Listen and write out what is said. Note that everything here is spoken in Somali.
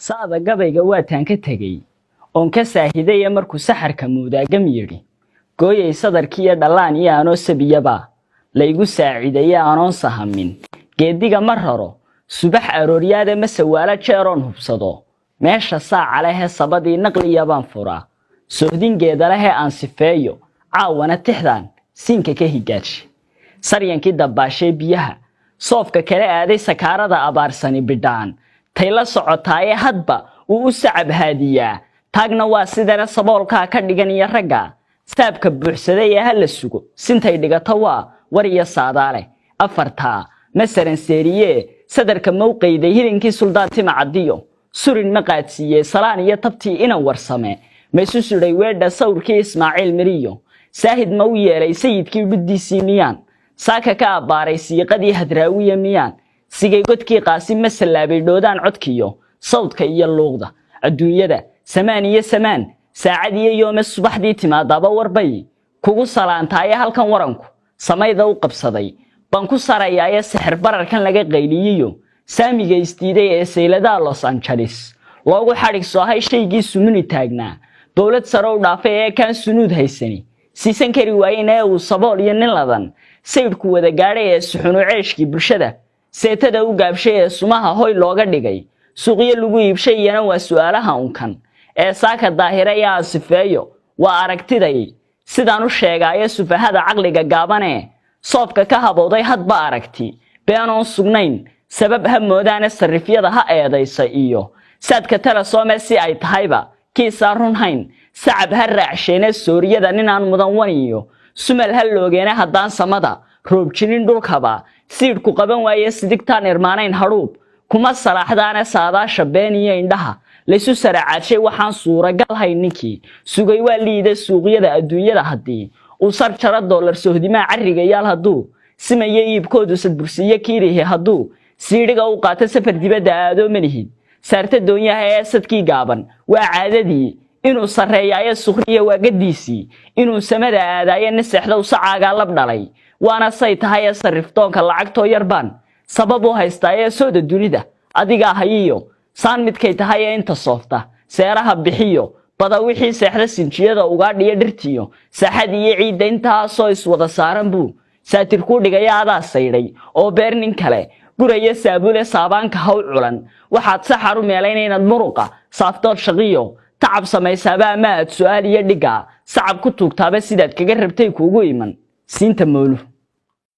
Saada gabayga waataan ka tegey oon ka saahidaya markuu saxarka muudaagam yidhi, gooyay sadarkiiyo dhallaan iyo anoo sabiyaba laygu saacidaye anoon sahamin. Geediga ma raro subax arooryaada, ma sawaalo jeeroon hubsado meesha saaca lehe. Sabadii naqliya baan furaa sohdin geedalehe aan sifeeyo. Caawana tixdan siinka ka higaaji. Saryankii dabbaashee biyaha soofka kala aaday, sakaarada abaarsani bidhaan tay la socotaaye, hadba wuu u sacab haadiyaa. Taagna waa sidana saboolkaa ka dhigan iyo ragga saabka buuxsaday ee ha la sugo sintay dhigato. Waa war iyo saadaale afartaa masaran seeriye. Sadarka mawqayday hilinkii Suldaan Timacadiyo surin ma qaadsiiyey salaan iyo tabtii inan warsame? Maysu sudhay weedha sawirkii Ismaaciil Miriyo? Saahid ma u yeelay sayidkii dhuddiisii? Miyaan saaka ka abbaaray siiqadii Hadraawiya? Miyaan sigay godkii Qaasim? Ma sallaabay dhoodaan codkiyo sawdka iyo luuqda adduunyada? Samaan iyo samaan, saacad iyo yoome, subaxdii timaadaaba warbay kugu salaantaaye. Halkan waranku samayda u qabsaday baan ku sarayaaye, sixir bararkan laga qayliyiyo saamiga isdiiday ee sayladaha Los Angeles loogu xadhig soohay, shaygii sumuni taagnaa dowlad sare u dhaafay ee kaan sunuud haysani siisan kari waayen, ee uu sabool iyo nin ladan saydhku wada gaadhay, ee suxunu ceeshkii bulshada seetada u gaabshay, ee sumaha hoy looga dhigay suuqyo lagu iibshay, iyana waa su'aalaha unkan ee saaka daahira ee aan sifeeyo. Waa aragtiday sidaan u sheegaayo sufahada caqliga gaabanee soofka ka habowday, hadba aragti beenoon sugnayn sabab ha moodaane. Sarifyada ha eedaysa iyo saadka Telesom si ay tahayba kiisaa runhayn sacab ha raacsheene. Sooriyada ninaan mudan waniyo sumal ha loogeene. Haddaan samada roobjinin dhulkaba siidhku qaban waaye, sidigtaan irmaanayn hadhuub kuma salaaxdaane. Saadaasha been iyo indhaha laysu saracaadshay waxaan suuragal hayn ninkii sugay waa liida. Suuqyada adduunyada haddii uu sar jaro dollar, sohdimaa carrigayaal hadduu simayo iibkoodu, sadbursiiyo kiirihi hadduu siidhiga u qaato, safar dibadda aadoo malihid saarta doonyaha ee sadkii gaaban waa caadadii inuu sarreeyaayo. Sukhriya waa gadiisii inuu samada aadaayo. Naseexdow sacaagaa lab dhalay waana say tahay ee sariftoonka lacagtoo yarbaan sabab u haystaaye. Sooda dunida adigaa hayiyo saan midkay tahay ee inta soofta seeraha bixiyo bada wixii seexda, sinjiyada ugaadhiyo dhirtiyo saaxad iyo ciidda intaasoo iswada saaran buu saatir kuu dhigaya. Adaa saydhay oo beer nin kale guraya saabule. Saabaanka haw culan waxaad saxar u meelayna inaad muruqa saaftood shaqiyo tacab samaysaaba, ama aad su'aal iyo dhiggaa sacab ku tuugtaaba, sidaad kaga rabtay kuugu iman siinta moolu.